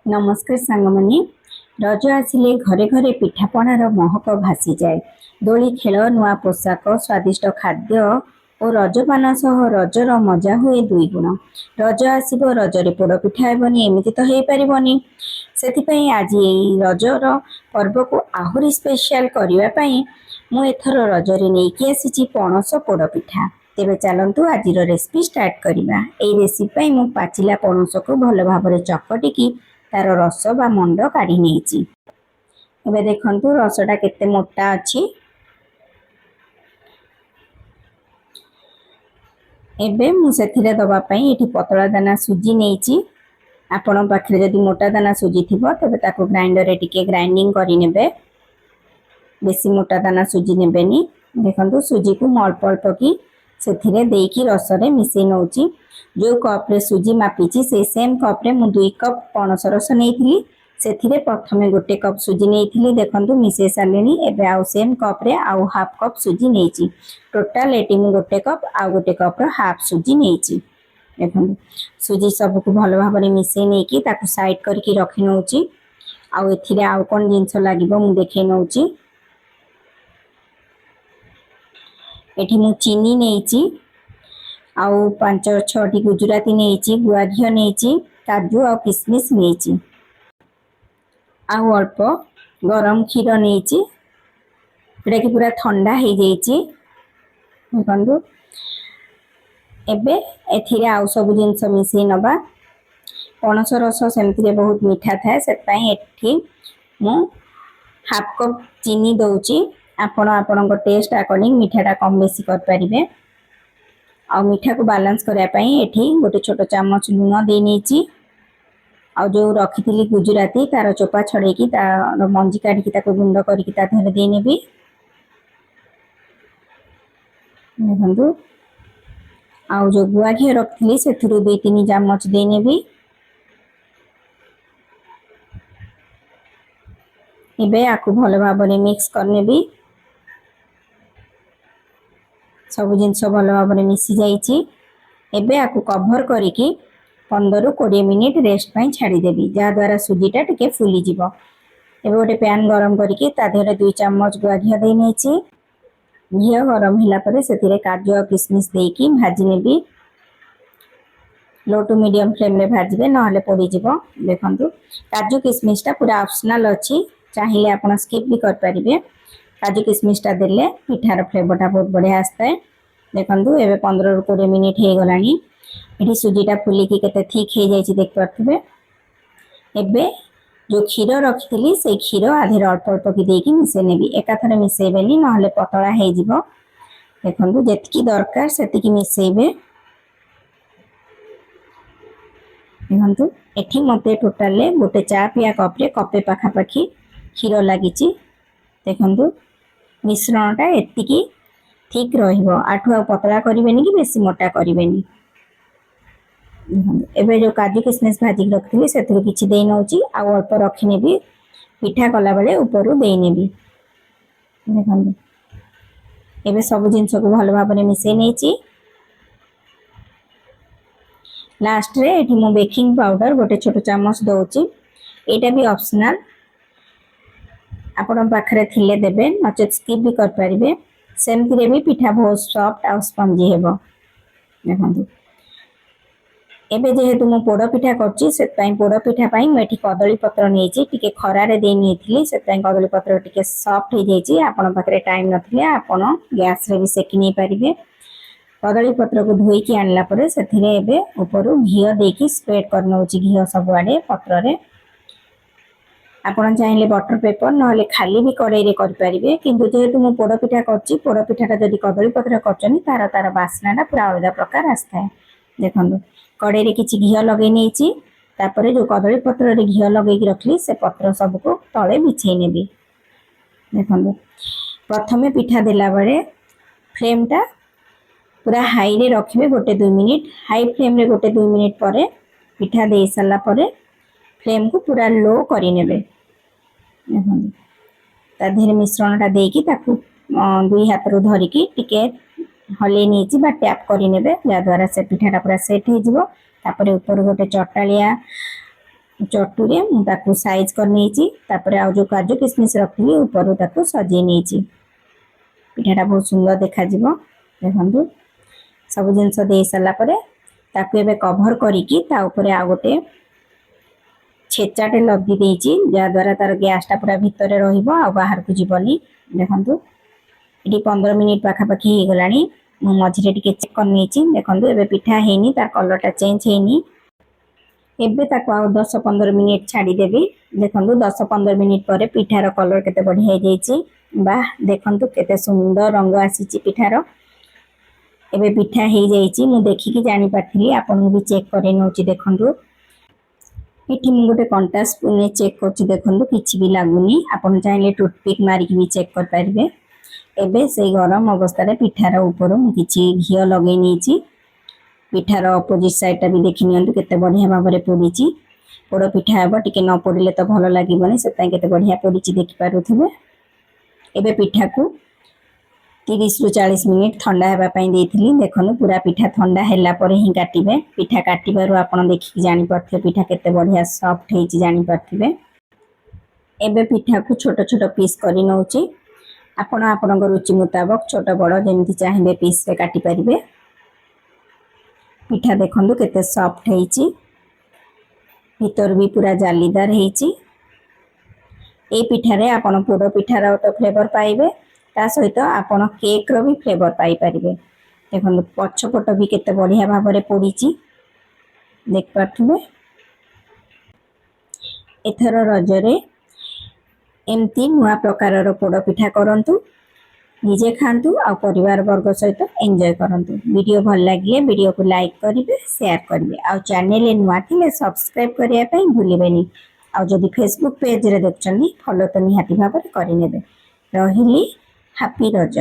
ନମସ୍କାର ସାଙ୍ଗମାନେ। ରଜ ଆସିଲେ ଘରେ ଘରେ ପିଠାପଣାର ମହକ ଭାସିଯାଏ। ଦୋଳି ଖେଳ, ନୂଆ ପୋଷାକ, ସ୍ୱାଦିଷ୍ଟ ଖାଦ୍ୟ ଓ ରଜପାନ ସହ ରଜର ମଜା ହୁଏ ଦୁଇଗୁଣ। ରଜ ଆସିବ, ରଜରେ ପୋଡ଼ପିଠା ହେବନି, ଏମିତି ତ ହେଇପାରିବନି। ସେଥିପାଇଁ ଆଜି ଏଇ ରଜର ପର୍ବକୁ ଆହୁରି ସ୍ପେଶାଲ କରିବା ପାଇଁ ମୁଁ ଏଥର ରଜରେ ନେଇକି ଆସିଛି ପଣସ ପୋଡ଼ପିଠା। ତେବେ ଚାଲନ୍ତୁ, ଆଜିର ରେସିପି ଷ୍ଟାର୍ଟ କରିବା। ଏଇ ରେସିପି ପାଇଁ ମୁଁ ପାଚିଲା ପଣସକୁ ଭଲ ଭାବରେ ଚକଟିକି ତାର ରସ ବା ମଣ୍ଡ କାଢ଼ି ନେଇଛି। ଏବେ ଦେଖନ୍ତୁ, ରସଟା କେତେ ମୋଟା ଅଛି। ଏବେ ମୁଁ ସେଥିରେ ଦେବା ପାଇଁ ଏଠି ପତଳା ଦାନା ସୁଜି ନେଇଛି। ଆପଣଙ୍କ ପାଖରେ ଯଦି ମୋଟା ଦାନା ସୁଜି ଥିବ, ତେବେ ତାକୁ ଗ୍ରାଇଣ୍ଡରରେ ଟିକେ ଗ୍ରାଇଣ୍ଡିଙ୍ଗ କରିନେବେ। ବେଶୀ ମୋଟା ଦାନା ସୁଜି ନେବେନି। ଦେଖନ୍ତୁ, ସୁଜିକୁ ମୁଁ ଅଳ୍ପ ଅଳ୍ପ କି ସେଥିରେ ଦେଇକି ରସରେ ମିଶେଇ ନେଉଛି। ଯେଉଁ କପ୍ରେ ସୁଜି ମାପିଛି, ସେଇ ସେମ୍ କପ୍ରେ ମୁଁ 2 କପ୍ ପଣସ ରସ ନେଇଥିଲି। ସେଥିରେ ପ୍ରଥମେ 1 କପ୍ ସୁଜି ନେଇଥିଲି। ଦେଖନ୍ତୁ, ମିଶେଇ ସାରିଲିଣି। ଏବେ ଆଉ ସେମ୍ କପ୍ରେ ଆଉ ହାଫ୍ କପ୍ ସୁଜି ନେଇଛି। ଟୋଟାଲ ଏଠି ମୁଁ 1 କପ୍ ଆଉ 1 କପ୍ର ହାଫ୍ ସୁଜି ନେଇଛି। ଦେଖନ୍ତୁ, ସୁଜି ସବୁକୁ ଭଲ ଭାବରେ ମିଶେଇ ନେଇକି ତାକୁ ସାଇଡ୍ କରିକି ରଖି ନେଉଛି। ଆଉ ଏଥିରେ ଆଉ କ'ଣ ଜିନିଷ ଲାଗିବ, ମୁଁ ଦେଖେଇ ନେଉଛି। ଏଠି ମୁଁ ଚିନି ନେଇଛି, ଆଉ 5-6ଟି ଗୁଜୁରାତି ନେଇଛି, ଗୁଆ ଘିଅ ନେଇଛି, କାଜୁ ଆଉ କିସମିସ୍ ନେଇଛି, ଆଉ ଅଳ୍ପ ଗରମ କ୍ଷୀର ନେଇଛି, ଯେଉଁଟାକି ପୁରା ଥଣ୍ଡା ହେଇଯାଇଛି। ଦେଖନ୍ତୁ, ଏବେ ଏଥିରେ ଆଉ ସବୁ ଜିନିଷ ମିଶେଇ ନେବା। ପଣସ ରସ ସେମିତିରେ ବହୁତ ମିଠା ଥାଏ, ସେଥିପାଇଁ ଏଠି ମୁଁ ହାଫ୍ କପ୍ ଚିନି ଦେଉଛି। ଆପଣ ଆପଣଙ୍କ ଟେଷ୍ଟ ଆକର୍ଡ଼ିଂ ମିଠାଟା କମ୍ ବେଶୀ କରିପାରିବେ। ଆଉ ମିଠାକୁ ବାଲାନ୍ସ କରିବା ପାଇଁ ଏଠି ଗୋଟେ ଛୋଟ ଚାମଚ ଲୁଣ ଦେଇ ନେଇଛି। ଆଉ ଯେଉଁ ରଖିଥିଲି ଗୁଜୁରାତି, ତାର ଚୋପା ଛଡ଼େଇକି, ତାର ମଞ୍ଜି କାଢ଼ିକି, ତାକୁ ଗୁଣ୍ଡ କରିକି ତା ଦେହରେ ଦେଇନେବି। ଦେଖନ୍ତୁ, ଆଉ ଯେଉଁ ଗୁଆ ଘିଅ ରଖିଥିଲି, ସେଥିରୁ 2-3 ଚାମଚ ଦେଇନେବି। ଏବେ ଆକୁ ଭଲ ଭାବରେ ମିକ୍ସ କରିନେବି। ସବୁ ଜିନିଷ ଭଲ ଭାବରେ ମିଶି ଯାଇଛି। ଏବେ ଆକୁ କଭର କରିକି 15ରୁ 20 ମିନିଟ୍ ରେଷ୍ଟ ପାଇଁ ଛାଡ଼ିଦେବି, ଯାହାଦ୍ୱାରା ସୁଜିଟା ଟିକେ ଫୁଲିଯିବ। ଏବେ ଗୋଟେ ପ୍ୟାନ୍ ଗରମ କରିକି ତା ଦେହରେ 2 ଚାମଚ ଗୁଆ ଘିଅ ଦେଇ ନେଇଛି। ଘିଅ ଗରମ ହେଲା ପରେ ସେଥିରେ କାଜୁ ଆଉ କିସମିସ୍ ଦେଇକି ଭାଜି ନେବି। ଲୋ ଟୁ ମିଡ଼ିୟମ୍ ଫ୍ଲେମ୍ରେ ଭାଜିବେ, ନହେଲେ ପୋଡ଼ିଯିବ। ଦେଖନ୍ତୁ, କାଜୁ କିସମିସଟା ପୁରା ଅପସନାଲ୍ ଅଛି, ଚାହିଁଲେ ଆପଣ ସ୍କିପ୍ ବି କରିପାରିବେ। କାଜୁ କିସମିସଟା ଦେଲେ ପିଠାର ଫ୍ଲେଭରଟା ବହୁତ ବଢ଼ିଆ ଆସିଥାଏ। ଦେଖନ୍ତୁ, ଏବେ 15ରୁ 20 ମିନିଟ୍ ହେଇଗଲାଣି। ଏଠି ସୁଜିଟା ଫୁଲିକି କେତେ ଥିକ୍ ହେଇଯାଇଛି, ଦେଖିପାରୁଥିବେ। ଏବେ ଯେଉଁ କ୍ଷୀର ରଖିଥିଲି, ସେଇ କ୍ଷୀର ଆ ଦେହରେ ଅଳ୍ପ ଅଳ୍ପ କି ଦେଇକି ମିଶେଇ ନେବି। ଏକାଥରେ ମିଶେଇବେନି, ନହେଲେ ପତଳା ହେଇଯିବ। ଦେଖନ୍ତୁ, ଯେତିକି ଦରକାର ସେତିକି ମିଶେଇବେ। ଦେଖନ୍ତୁ, ଏଠି ମୋତେ ଟୋଟାଲେ ଗୋଟେ ଚା ପିଆ କପ୍ରେ କପେ ପାଖାପାଖି କ୍ଷୀର ଲାଗିଛି। ଦେଖନ୍ତୁ, ମିଶ୍ରଣଟା ଏତିକି ଠିକ୍ ରହିବ। ୟାଠୁ ଆଉ ପତଳା କରିବେନି କି ବେଶୀ ମୋଟା କରିବେନି। ଦେଖନ୍ତୁ, ଏବେ ଯେଉଁ କାଜୁ କିସମିସ୍ ଭାଜିକି ରଖିଥିଲି, ସେଥିରୁ କିଛି ଦେଇ ନେଉଛି, ଆଉ ଅଳ୍ପ ରଖିନେବି, ପିଠା କଲାବେଳେ ଉପରୁ ଦେଇନେବି। ଦେଖନ୍ତୁ, ଏବେ ସବୁ ଜିନିଷକୁ ଭଲ ଭାବରେ ମିଶେଇ ନେଇଛି। ଲାଷ୍ଟରେ ଏଠି ମୁଁ ବେକିଂ ପାଉଡର ଗୋଟେ ଛୋଟ ଚାମଚ ଦେଉଛି। ଏଇଟା ବି ଅପସନାଲ, ଆପଣଙ୍କ ପାଖରେ ଥିଲେ ଦେବେ, ନଚେତ୍ ସ୍କିପ୍ ବି କରିପାରିବେ। ସେମିତିରେ ବି ପିଠା ବହୁତ ସଫ୍ଟ ଆଉ ସ୍ପଞ୍ଜି ହେବ। ଦେଖନ୍ତୁ, ଏବେ ଯେହେତୁ ମୁଁ ପୋଡ଼ ପିଠା କରୁଛି, ସେଥିପାଇଁ ପୋଡ଼ ପିଠା ପାଇଁ ମୁଁ ଏଠି କଦଳୀ ପତ୍ର ନେଇଛି। ଟିକେ ଖରାରେ ଦେଇ ନେଇଥିଲି, ସେଥିପାଇଁ କଦଳୀ ପତ୍ର ଟିକେ ସଫ୍ଟ ହେଇଯାଇଛି। ଆପଣଙ୍କ ପାଖରେ ଟାଇମ୍ ନଥିଲେ ଆପଣ ଗ୍ୟାସରେ ବି ସେକି ନେଇପାରିବେ। କଦଳୀ ପତ୍ରକୁ ଧୋଇକି ଆଣିଲା ପରେ ସେଥିରେ ଏବେ ଉପରୁ ଘିଅ ଦେଇକି ସ୍ପ୍ରେଡ୍ କରିନେଉଛି ଘିଅ ସବୁଆଡ଼େ ପତ୍ରରେ। ଆପଣ ଚାହିଁଲେ ବଟର ପେପର, ନହେଲେ ଖାଲି ବି କଡ଼େଇରେ କରିପାରିବେ। କିନ୍ତୁ ଯେହେତୁ ମୁଁ ପୋଡ଼ ପିଠା କରୁଛି, ପୋଡ଼ ପିଠାଟା ଯଦି କଦଳୀ ପତ୍ର କରୁଛନ୍ତି, ତାର ବାସ୍ନାଟା ପୁରା ଅଲଗା ପ୍ରକାର ଆସିଥାଏ। ଦେଖନ୍ତୁ, କଡ଼େଇରେ କିଛି ଘିଅ ଲଗେଇ ନେଇଛି। ତାପରେ ଯେଉଁ କଦଳୀ ପତ୍ରରେ ଘିଅ ଲଗେଇକି ରଖିଲି, ସେ ପତ୍ର ସବୁକୁ ତଳେ ବିଛେଇ ନେବି। ଦେଖନ୍ତୁ, ପ୍ରଥମେ ପିଠା ଦେଲା ବେଳେ ଫ୍ଲେମ୍ଟା ପୁରା ହାଇରେ ରଖିବେ 1-2 ମିନିଟ୍। ହାଇ ଫ୍ଲେମ୍ରେ 1-2 ମିନିଟ୍ ପରେ, ପିଠା ଦେଇ ସାରିଲା ପରେ ଫ୍ଲେମ୍କୁ ପୁରା ଲୋ କରିନେବେ। ଦେଖନ୍ତୁ, ତା ଦେହରେ ମିଶ୍ରଣଟା ଦେଇକି ତାକୁ ଦୁଇ ହାତରୁ ଧରିକି ଟିକେ ହଲେଇ ନେଇଛି ବା ଟ୍ୟାପ୍ କରିନେବେ, ଯାହାଦ୍ୱାରା ସେ ପିଠାଟା ପୁରା ସେଟ୍ ହେଇଯିବ। ତାପରେ ଉପରୁ ଗୋଟେ ଚଟାଳିଆ ଚଟୁରେ ମୁଁ ତାକୁ ସାଇଜ୍ କରିନେଇଛି। ତାପରେ ଆଉ ଯେଉଁ କାଜୁ କିସମିସ୍ ରଖିଲି, ଉପରୁ ତାକୁ ସଜେଇ ନେଇଛି। ପିଠାଟା ବହୁତ ସୁନ୍ଦର ଦେଖାଯିବ। ଦେଖନ୍ତୁ, ସବୁ ଜିନିଷ ଦେଇ ସାରିଲା ପରେ ତାକୁ ଏବେ କଭର କରିକି ତା ଉପରେ ଆଉ ଗୋଟେ ଛେଚାଟେ ଲଦି ଦେଇଛି, ଯାହାଦ୍ୱାରା ତାର ଗ୍ୟାସଟା ପୁରା ଭିତରେ ରହିବ ଆଉ ବାହାରକୁ ଯିବନି। ଦେଖନ୍ତୁ, ଏଠି 15 ମିନିଟ୍ ପାଖାପାଖି ହେଇଗଲାଣି। ମୁଁ ମଝିରେ ଟିକେ ଚେକ୍ କରିନେଇଛି। ଦେଖନ୍ତୁ, ଏବେ ପିଠା ହେଇନି, ତାର କଲରଟା ଚେଞ୍ଜ ହେଇନି। ଏବେ ତାକୁ ଆଉ 10-15 ମିନିଟ୍ ଛାଡ଼ିଦେବି। ଦେଖନ୍ତୁ, 10-15 ମିନିଟ୍ ପରେ ପିଠାର କଲର କେତେ ବଢ଼ିଆ ହେଇଯାଇଛି। ବାহ, ଦେଖନ୍ତୁ କେତେ ସୁନ୍ଦର ରଙ୍ଗ ଆସିଛି ପିଠାର। ଏବେ ପିଠା ହେଇଯାଇଛି। ମୁଁ ଦେଖିକି ଜାଣିପାରିଥିଲି, ଆପଣଙ୍କୁ ବି ଚେକ୍ କରେଇ ନେଉଛି। ଦେଖନ୍ତୁ, ଏଠି ମୁଁ ଗୋଟେ କଣ୍ଟା ସ୍ପୁନରେ ଚେକ୍ କରୁଛି। ଦେଖନ୍ତୁ, କିଛି ବି ଲାଗୁନି। ଆପଣ ଚାହିଁଲେ ଟୁଥପିକ୍ ମାରିକି ବି ଚେକ୍ କରିପାରିବେ। ଏବେ ସେଇ ଗରମ ଅବସ୍ଥାରେ ପିଠାର ଉପରୁ ମୁଁ କିଛି ଘିଅ ଲଗେଇ ନେଇଛି। ପିଠାର ଅପୋଜିଟ୍ ସାଇଡ଼ଟା ବି ଦେଖି ନିଅନ୍ତୁ, କେତେ ବଢ଼ିଆ ଭାବରେ ପୋଡ଼ିଛି। ପୋଡ଼ ପିଠା ହେବ, ଟିକେ ନ ପୋଡ଼ିଲେ ତ ଭଲ ଲାଗିବନି। ସେଥିପାଇଁ କେତେ ବଢ଼ିଆ ପୋଡ଼ିଛି ଦେଖିପାରୁଥିବେ। ଏବେ ପିଠାକୁ 30ରୁ 40 ମିନିଟ୍ ଥଣ୍ଡା ହେବା ପାଇଁ ଦେଇଥିଲି। ଦେଖନ୍ତୁ, ପୁରା ପିଠା ଥଣ୍ଡା ହେଲା ପରେ ହିଁ କାଟିବେ। ପିଠା କାଟିବାରୁ ଆପଣ ଦେଖିକି ଜାଣିପାରୁଥିବେ, ପିଠା କେତେ ବଢ଼ିଆ ସଫ୍ଟ ହେଇଛି ଜାଣିପାରୁଥିବେ। ଏବେ ପିଠାକୁ ଛୋଟ ଛୋଟ ପିସ୍ କରି ନେଉଛି। ଆପଣ ଆପଣଙ୍କ ରୁଚି ମୁତାବକ ଛୋଟ ବଡ଼ ଯେମିତି ଚାହିଁବେ ପିସ୍ରେ କାଟିପାରିବେ। ପିଠା ଦେଖନ୍ତୁ କେତେ ସଫ୍ଟ ହେଇଛି, ଭିତର ବି ପୁରା ଜାଲିଦାର ହେଇଛି। ଏଇ ପିଠାରେ ଆପଣ ପୋଡ଼ ପିଠାର ତ ଫ୍ଲେଭର ପାଇବେ, ତା ସହିତ ଆପଣ କେକ୍ର ବି ଫ୍ଲେଭର ପାଇପାରିବେ। ଦେଖନ୍ତୁ, ପଛପଟ ବି କେତେ ବଢ଼ିଆ ଭାବରେ ପୋଡ଼ିଛି ଦେଖିପାରୁଥିବେ। ଏଥର ରଜରେ ଏମିତି ନୂଆ ପ୍ରକାରର ପୋଡ଼ ପିଠା କରନ୍ତୁ, ନିଜେ ଖାଆନ୍ତୁ ଆଉ ପରିବାର ବର୍ଗ ସହିତ ଏନ୍ଜୟ କରନ୍ତୁ। ଭିଡ଼ିଓ ଭଲ ଲାଗିଲେ ଭିଡ଼ିଓକୁ ଲାଇକ୍ କରିବେ, ସେୟାର କରିବେ ଆଉ ଚ୍ୟାନେଲରେ ନୂଆ ଥିଲେ ସବସ୍କ୍ରାଇବ୍ କରିବା ପାଇଁ ଭୁଲିବେନି। ଆଉ ଯଦି ଫେସବୁକ୍ ପେଜରେ ଦେଖୁଛନ୍ତି, ଫଲୋ ତ ନିହାତି ଭାବରେ କରିନେବେ। ରହିଲି, ହାପି ରଜ।